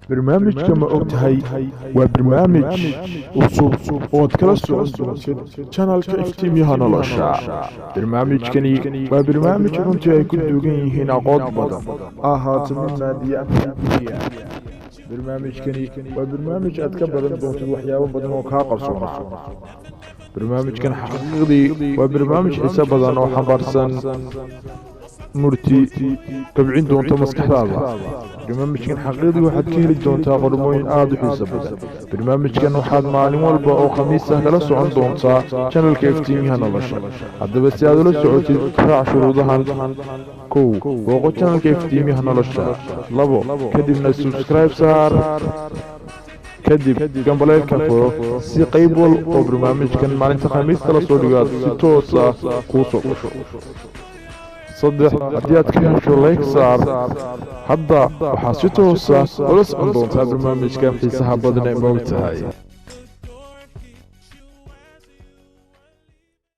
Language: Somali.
Barnaamijka Ma Og Tahay waa barnaamij cusub ood kala socon doontid channelka Iftiimyaha Nolosha. Barnaamijkani waa barnaamij runtii ay ku duugan yihiin aqoon badan, ahaato mid maadiya ama diiniya. Barnaamijkani waa barnaamij aad ka badan doontid waxyaabo badan oo kaa qarsoonaa. Barnaamijkan xaqiiqdii waa barnaamij xiise badan oo xambaarsan murti kabcin doonta maskaxdaada. Barnaamijkan xaqiiqdii waxaad ka heli doontaa qormooyin aada u xiiso badan. Barnaamijkan waxaad maalin walba oo Khamiis ah kala socon doontaa channelka Iftiimyaha Nolosha. Haddaba, si aad ula socotid, raac shuruudahan: 1, booqo channelka Iftiimyaha Nolosha; 2, kadibna subscribe saar; kadib gambaleelka furo, si qayb wal oo barnaamijkan maalinta Khamiista la soo dhigo aad si toos ah kuu soo gasho; 3, haddii aad ka hesho, like saar. Hadda waxaad si toosa ula socon doontaa barnaamijkan xiisaha badan ee Ma Og Tahay.